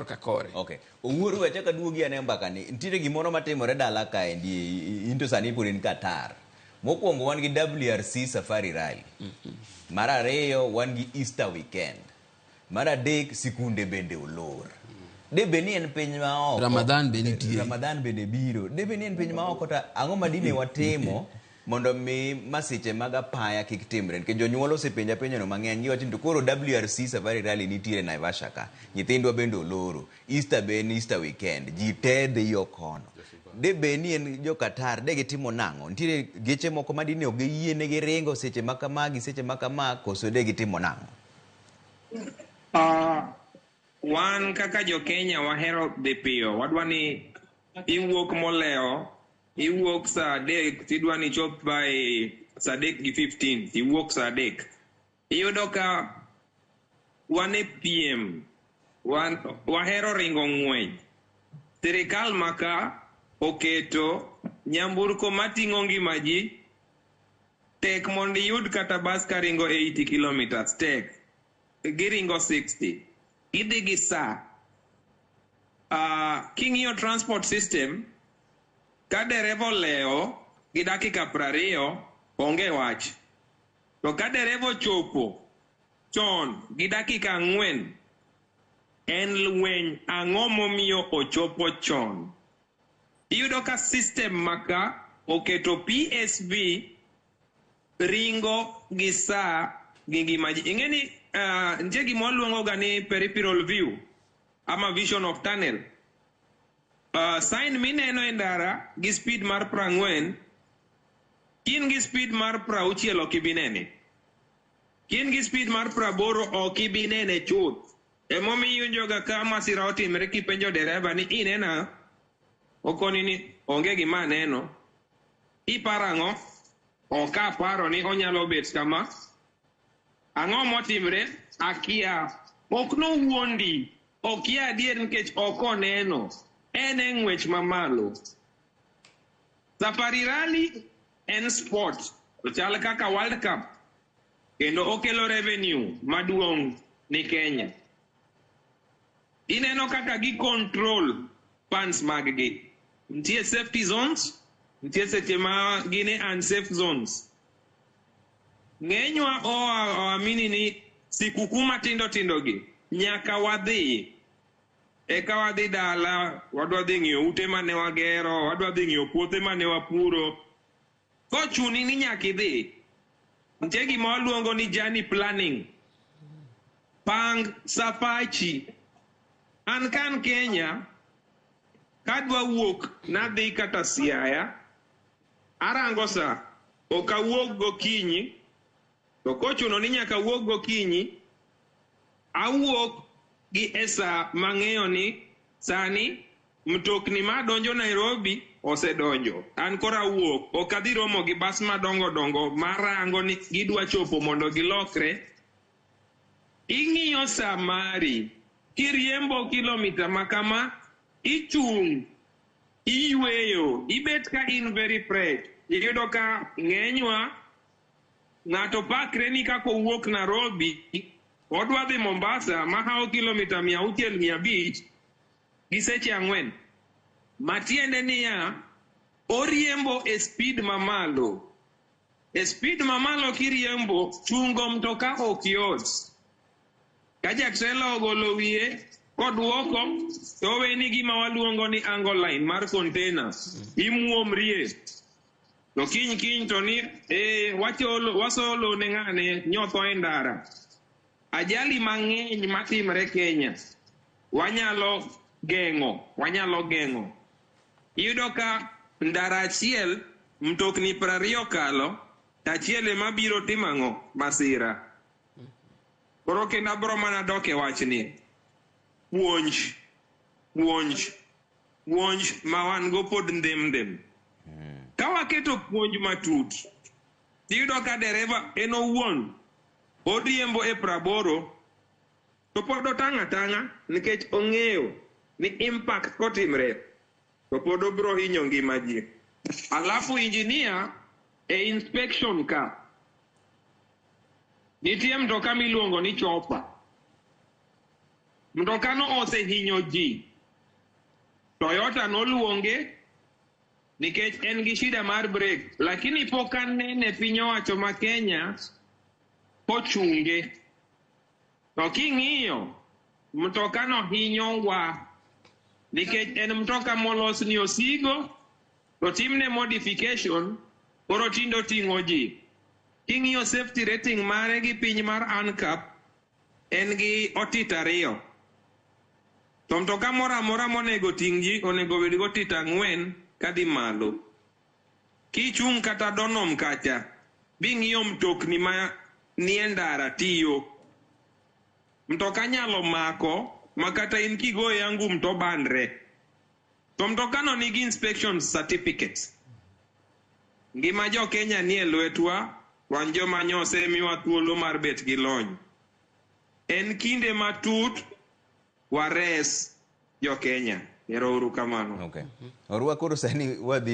Ka kore. Okay. Owuoru we achak aduogi ane mbaka ni. Nitiere gimoro matimore dala kaendi, in to sani pod in Qatar. Mokwongo wan gi WRC Safari Rally. Mar ariyo wan gi Easter weekend. Mar adek sikunde bende olor. De bed ni en piny ma oko. Ramadhan be nitie. Ramadhan bende biro. De bed ni en piny ma oko to ang'o ma dine watimo mondo mi masiche mag apaya kik timre nikech jonyuol osepenja penjono mang'eny giwacho ni to koro WRC Safari Rally nitiere Naivasha ka nyithindwa bende oloro Easter be en Easter weekend ji te dhi yo kono de bed ni en jo Qatar de gitimo nang'o nitiere geche moko ma dine ok giyienegi ringo seche ma kama gi seche ma kama koso de gitimo nang'o? Wan kaka jo Kenya wahero dhi piyo. Wadwa ni iwuok molewo, iwuok saa 3 tidwa ni ichop by saa 3 gi 15, iwuok saa 3. Iyudo ka wan e piem, wan, wahero ringo ng'wech. Sirikal ma ka oketo nyamburko mating'o ngima ji, tek mondo iyud kata bas karingo 80 kilometers, tek. Giringo 60. Gidhi gi saa. King'iyo transport system, ka dereva olewo gi dakika 20, onge wach. To ka dereva ochopo chon gi dakika 4, en lweny. Ang'o momiyo ochopo chon? Iyudo ka system maka oketo PSV ringo gi saa gi ngima ji. Ing'e ni nitie gima waluongo ga ni peripheral view ama vision of tunnel. Sign mineno e ndara gi speed mar 40, kin gi speed mar 60 ok ibi nene. Kin gi speed mar 80 ok ibi nene chuth. Emomiyo iwinjoga ka masira otimre kipenjo dereba ni inena, okoni ni onge gima aneno. Iparo ang'o? Ok aparo ni onyalo bet kama. Ang'o motimre? Akia. Ok nowuondi. Okia adier nikech ok oneno. En e ng'wech mamalo. Safari Rally en sport. Ochal kaka World Cup. Kendo okelo revenue maduong' ni Kenya. Ineno kaka gi control funds mag gi. Nitie safety zones, nitie seche ma gin e unsafe zones. Ng'enywa oamini ni sikuku matindo tindo gi nyaka wadhi. Eka wadhi dala, wadwa dhi ng'iyo ute mane wagero, wadwa dhi ng'iyo puothe mane wapuro. Kochuni ni nyaka idhi, nitie gima waluongo ni journey planning. Pang safachi. An ka an Kenya, kadwa wuok nadhi kata Siaya, arango sa, ok awuog gokinyi, to kochuno ni nyaka awuog gokinyi, awuok gi e sa mang'eyo ni sani mtokni madonjo Nairobi osedonjo. An koro awuok, ok adhi romo gi bas madongo dongo marango ni gidwa chopo mondo gilokre. Ing'iyo sa mari, kiriembo kilomita ma kama, ichung', iyweyo, ibet ka in very fresh. Iyudo ka ng'enywa, ng'ato pakre ni kaka owuok Nairobi, odwa dhi Mombasa mahawo kilomita 600 500 gi seche 4. Matiende niya, oriembo e speed mamalo. E speed mamalo kiriembo, chungo mtoka ok yot. Ka jatrela ogolo wiye koduoko, to oweni gima waluongo ni angle line mar container. Imuomrie. To kiny kiny to ni wasolo ne ng'ane nyotho e ndara. Ajali mang'eny matimre Kenya wanyalo geng'o, wanyalo geng'o. Iyudo ka ndara achiel mtokni 20 kalo, to achiel ema biro timo ang'o? Masira. Koro kendo abro mana dok e wachni. Puonj, puonj, puonj ma wan go pod ndhem ndhem. Ka waketo puonj matut, tiyudo ka dereva en owuon oriembo e 80 to pod otang' atang'a nikech ong'eyo ni impact kotimre to pod obro hinyo ngima ji. Alafu engineer e inspection ka nitie mtoka miluongo ni chopper. Mtokano osehinyo ji. Toyota noluonge nikech en gi shida mar brake, lakini pok anene piny owacho ma Kenya kochunge. To king'iyo, mtokano hinyowa nikech en mtoka molos ni osigo to timne modification koro tinde oting'o ji. King'iyo safety rating mare gi piny mar ANCAP en gi otit 2. To mtoka moro amora monego ting' ji onego bed gi otit 4 kadhi malo. Kichung' kata Donom kacha, bing'iyo mtokni ma nie ndara tiyo. Mtoka nyalo mako ma kata in kigoye angum to bandre. To mtokano nigi inspection certificates. Ngima jo Kenya nie lwetwa, wan joma nyosemiwa thuolo mar bet gi lony. En kinde matut wares jo Kenya. Ero uru kamano. Okay. Orwa koro sani wadhi